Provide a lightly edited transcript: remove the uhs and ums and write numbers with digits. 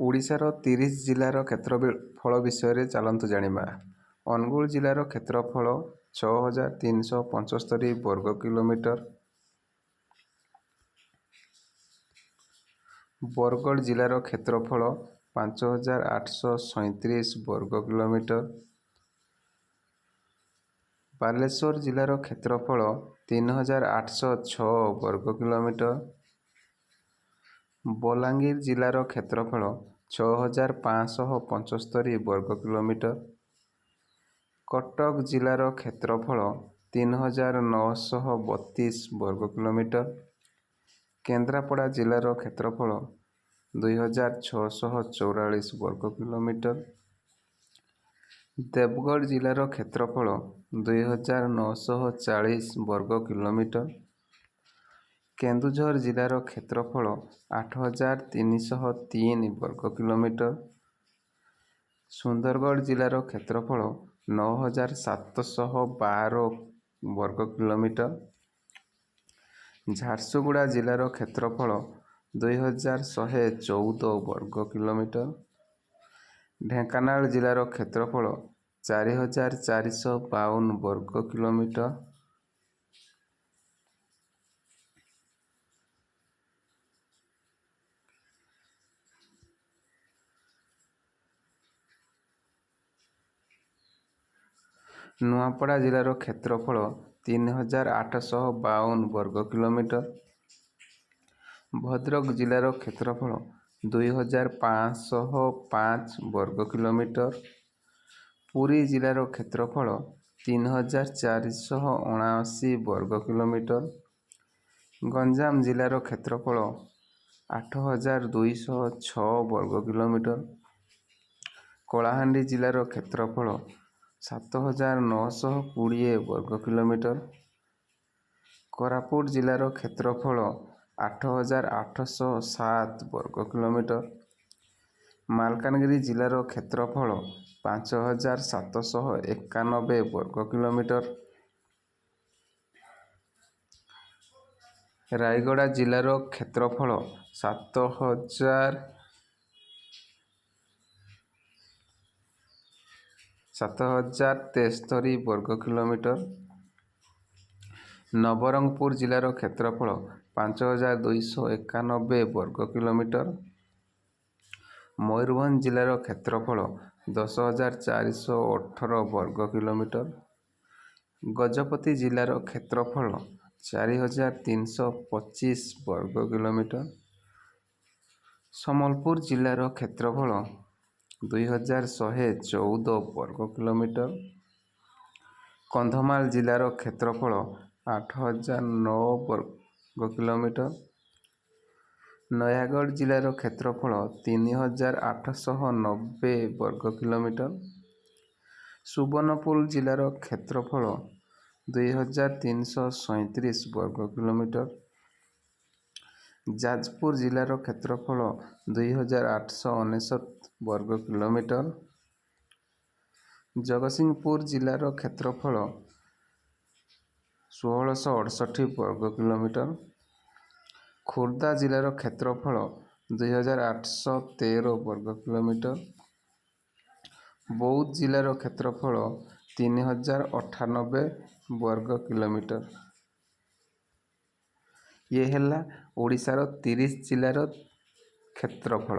ଓଡ଼ିଶାର 30 ଜିଲ୍ଲାର କ୍ଷେତ୍ରଫଳ ବିଷୟରେ ଚାଲନ୍ତୁ ଜାଣିବା। ଅନୁଗୁଳ ଜିଲ୍ଲାର କ୍ଷେତ୍ରଫଳ 6375 ବର୍ଗ କିଲୋମିଟର। ବରଗଡ଼ ଜିଲ୍ଲାର କ୍ଷେତ୍ରଫଳ 5837 ବର୍ଗ କିଲୋମିଟର। ବାଲେଶ୍ୱର ଜିଲ୍ଲାର କ୍ଷେତ୍ରଫଳ 3806 ବର୍ଗ କିଲୋମିଟର। ବଲାଙ୍ଗୀର ଜିଲ୍ଲାର କ୍ଷେତ୍ରଫଳ 6575 ବର୍ଗ କିଲୋମିଟର। କଟକ ଜିଲ୍ଲାର କ୍ଷେତ୍ରଫଳ 3932 ବର୍ଗ କିଲୋମିଟର। କେନ୍ଦ୍ରାପଡ଼ା ଜିଲ୍ଲାର କ୍ଷେତ୍ରଫଳ 2644 ବର୍ଗ କିଲୋମିଟର। ଦେବଗଡ଼ ଜିଲ୍ଲାର କ୍ଷେତ୍ରଫଳ 2940 ବର୍ଗ କିଲୋମିଟର। କେନ୍ଦୁଝର ଜିଲ୍ଲାର କ୍ଷେତ୍ରଫଳ 8303 ବର୍ଗ କିଲୋମିଟର। ସୁନ୍ଦରଗଡ଼ ଜିଲ୍ଲାର କ୍ଷେତ୍ରଫଳ 9712 ବର୍ଗ କିଲୋମିଟର। ଝାରସୁଗୁଡ଼ା ଜିଲ୍ଲାର କ୍ଷେତ୍ରଫଳ 2114 ବର୍ଗ କିଲୋମିଟର। ଢେଙ୍କାନାଳ ଜିଲ୍ଲାର କ୍ଷେତ୍ରଫଳ 4452 ବର୍ଗ କିଲୋମିଟର। ନୂଆପଡ଼ା ଜିଲ୍ଲାର କ୍ଷେତ୍ରଫଳ 3852 ବର୍ଗ କିଲୋମିଟର। ଭଦ୍ରକ ଜିଲ୍ଲାର କ୍ଷେତ୍ରଫଳ 2505 ବର୍ଗ କିଲୋମିଟର। ପୁରୀ ଜିଲ୍ଲାର କ୍ଷେତ୍ରଫଳ 3479 ବର୍ଗ କିଲୋମିଟର। ଗଞ୍ଜାମ ଜିଲ୍ଲାର କ୍ଷେତ୍ରଫଳ 8206 ବର୍ଗ କିଲୋମିଟର। କଳାହାଣ୍ଡି ଜିଲ୍ଲାର କ୍ଷେତ୍ରଫଳ 7920 ବର୍ଗ କିଲୋମିଟର। କୋରାପୁଟ ଜିଲ୍ଲାର କ୍ଷେତ୍ରଫଳ 8807 ବର୍ଗ କିଲୋମିଟର। ମାଲକାନଗିରି ଜିଲ୍ଲାର କ୍ଷେତ୍ରଫଳ 5791 ବର୍ଗ କିଲୋମିଟର। ରାୟଗଡ଼ା ଜିଲ୍ଲାର କ୍ଷେତ୍ରଫଳ 7073 ବର୍ଗ କିଲୋମିଟର। ନବରଙ୍ଗପୁର ଜିଲ୍ଲାର କ୍ଷେତ୍ରଫଳ 5291 ବର୍ଗ କିଲୋମିଟର। ମୟୂରଭଞ୍ଜ ଜିଲ୍ଲାର କ୍ଷେତ୍ରଫଳ 10,418 ବର୍ଗ କିଲୋମିଟର। ଗଜପତି ଜିଲ୍ଲାର କ୍ଷେତ୍ରଫଳ 4325 ବର୍ଗ କିଲୋମିଟର। ସମ୍ବଲପୁର ଜିଲ୍ଲାର କ୍ଷେତ୍ରଫଳ 2114 ବର୍ଗ କିଲୋମିଟର। କନ୍ଧମାଳ ଜିଲ୍ଲାର କ୍ଷେତ୍ରଫଳ 8009 ବର୍ଗ କିଲୋମିଟର। ନୟାଗଡ଼ ଜିଲ୍ଲାର କ୍ଷେତ୍ରଫଳ 3890 ବର୍ଗ କିଲୋମିଟର। ସୁବର୍ଣ୍ଣପୁର ଜିଲ୍ଲାର କ୍ଷେତ୍ରଫଳ 2337 ବର୍ଗ କିଲୋମିଟର। ଯାଜପୁର ଜିଲ୍ଲାର କ୍ଷେତ୍ରଫଳ 2899 ବର୍ଗ କିଲୋମିଟର। ଜଗତସିଂହପୁର ଜିଲ୍ଲାର କ୍ଷେତ୍ରଫଳ 1668 ବର୍ଗ କିଲୋମିଟର। ଖୋର୍ଦ୍ଧା ଜିଲ୍ଲାର କ୍ଷେତ୍ରଫଳ 2813 ବର୍ଗ କିଲୋମିଟର। ବୌଦ୍ଧ ଜିଲ୍ଲାର କ୍ଷେତ୍ରଫଳ 3098 ବର୍ଗ କିଲୋମିଟର। ଇଏ ହେଲା ଓଡ଼ିଶାର 30 ଜିଲ୍ଲାର କ୍ଷେତ୍ରଫଳ।